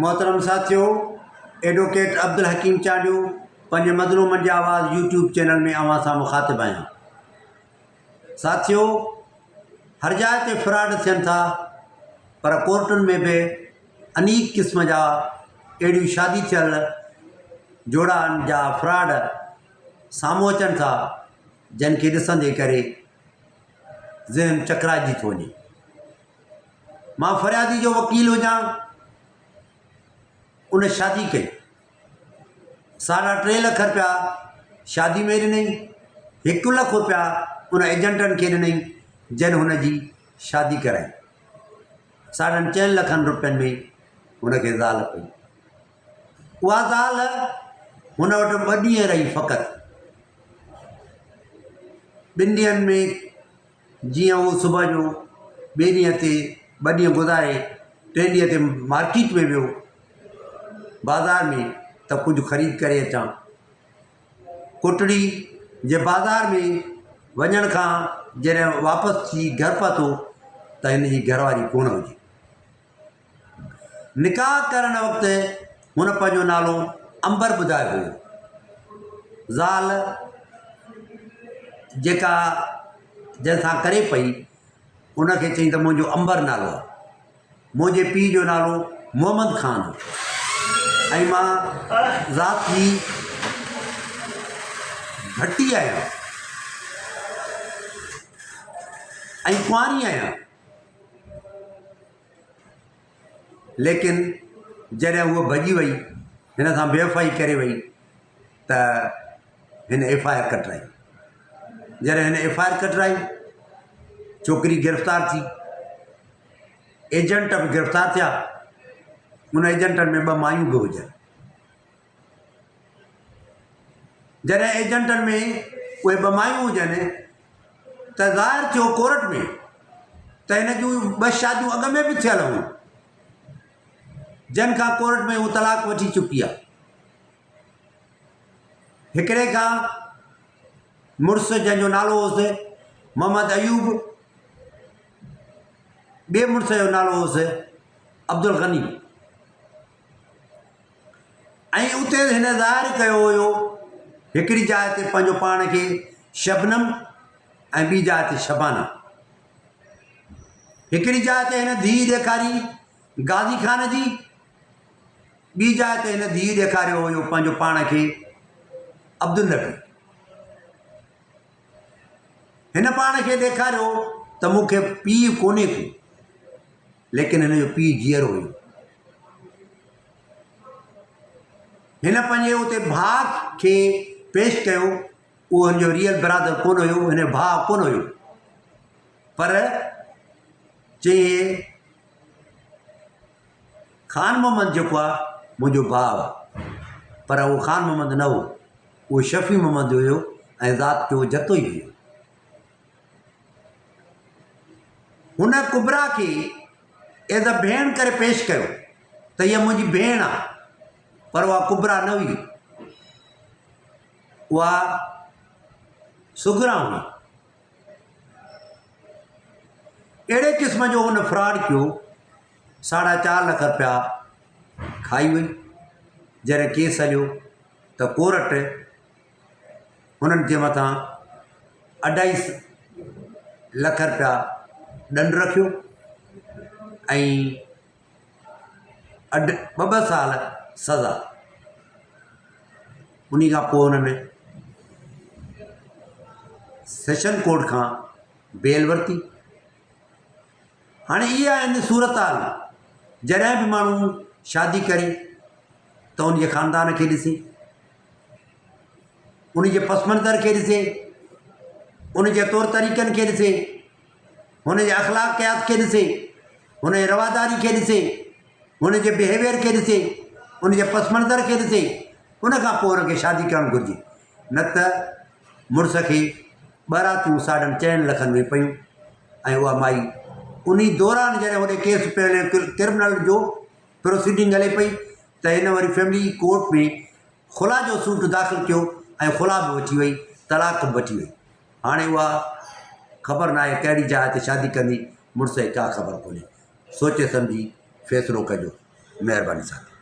محترم ساٿيو ايڊووڪيٽ عبدالحڪيم چانڊيو پنهنجي مظلومن جي آواز يوٽيوب چينل ۾ اوهان سان مخاطب آهيان. ساٿيو هر جاء تي فراڊ ٿين ٿا پر ڪورٽن ۾ به انيڪ قسم جا اهڙيون شادي ٿيل جوڙا جا فراڊ سامهون اچن ٿا جن کي ڏسندي ڪري ذهن چڪرائجي ٿو وڃي. مان فريادي جو وڪيل هجان ان شادي ڪئي ساڍا ٽي لک رپيا شادي ۾ ڏنئي هڪ لک رپيا ان ايجنٽن کي ڏنئي جن هن جي شادي ڪرائي ساڍن چئن لکن رپين ۾ هن کي زال پئي اها زال هن وٽ ٻه ڏينهن رهي فقط ٻن ڏينهن ۾ جيئن هو صبح جو ٻئي ڏينهن تي ٻه ڏينهن گذاري ٽئين ڏينهن تي مارڪيٽ ۾ ويو بازار ۾ ته ڪجهه خريد ڪري اچان. ڪوٽڙي جي بازار ۾ وڃڻ کان جڏهن واپس ٿي گهر پهتو ته هن جي گهر واري ڪونه هئي. نڪاح ڪرڻ وقت هن پنهنجو نالو عنبر ٻڌايو هيو. زال جيڪا جنهن سان ڪري پئي ان کي چئي ته منهنجو عنبر نالو آهي. منهنجي پيء جو نالو محمد خان آهي ۽ مان ذات جي ڀٽي آهيان ۽ ڪنواري آهيان. ليڪن جڏهن هوء ڀڄي وئي، هن سان بيوفائي ڪري وئي ته هن ايف I R ڪٽرائي. جڏهن هن ايف I R ڪٽرائي، ڇوڪري گرفتار ٿي، ايجنٽ به گرفتار ٿيا، ان ايجنٽن ۾ ٻه مايون به هجن. جڏهن ايجنٽن ۾ اهي ٻه مايون هجن ته ظاهر ٿيو ڪورٽ ۾ ته هن جون ٻه شاديون اڳ ۾ به ٿيل هيون جن کان ڪورٽ ۾ هو طلاق وٺي چڪي آهي. هڪڙي کان مڙس جنهن جو نالو هوس محمد ايوب ٻئي مڙس جو نالو هوس عبدالغني. ۽ اتي هن ظاهر ڪيو هيو هڪڙي جاء تي پنهنجو پاڻ کي شبنم ۽ ٻي جاء تي شبانه. هڪڙي جاء تي هن ڌيء ڏيکاري غازي خان جي، ٻي جاء تي هن ڌيء ڏيکاريو هيو پنهنجو پاڻ کي عبدالنبي. هن پاڻ کي ڏيکاريو ته مون کي پيء ڪونهي ڪو. ليڪن هن جو پيء جيئرو هيو. هن پنهنجي اتي ڀاء کي پيش ڪيو، اهو هن جو ريئل برادر ڪونه هيو، هن جو ڀاء ڪونه هيو، پر چيائين خان محمد جيڪو آهي منهنجو ڀاء آهي، پر اهو خان محمد نه هو، اهو شفيع محمد هيو ۽ ذات جو جتوئي هيو. هن ڪبريٰ کي ايز اي ڀيڻ ڪري پيش ڪيو ته هيء منهنجي ڀيڻ آ پر اها ڪبريٰ نه هئي اها صغريٰ هئي. اهڙي قسم جو هن فراڊ ڪيو ساڍا چار لک رپيا کائي وئي جڏهن ڪيس هليو ته ڪورٽ هنن جي مٿان اڍائي لک رپيا ڏنڊ رکيو ۽ اڍ ٻه ٻه سال سزا ان کان پوءِ هنن سيشن ڪورٽ کان بيل ورتي. هاڻي اها آهن صورتحال جڏهن به ماڻهو شادي ڪري ته ان جي خاندان کي ڏسي ان جي پس منظر کي ڏسي ان جي طور طريقن کي ڏسي هن جي اخلاقيات کي ڏسي هن جي رواداري کي ڏسي هن جي بهيويئر کي ڏسي ان جي پس منظر کي ڏسي ان کان پوء هن کي شادي ڪرڻ گهرجي نه ته مڙس کي ٻه راتيون ساڍن چئن لکن ۾ پيون ۽ اها مائي انهي دوران جڏهن هوڏي ڪيس پيو هلي ڪرمنل جو پروسيڊنگ هلي پئي ته هن وري فيملي ڪورٽ ۾ خلع جو سوٽ داخل ڪيو ۽ خلع به وٺي وئي طلاق به وٺي وئي هاڻي اها خبر ناهي ڪهڙي جاء تي شادي ڪندي مڙس کي ڪا خبر ڪونهي سوچي سمجهي فيصلو ڪجو. مهرباني ساٿيو.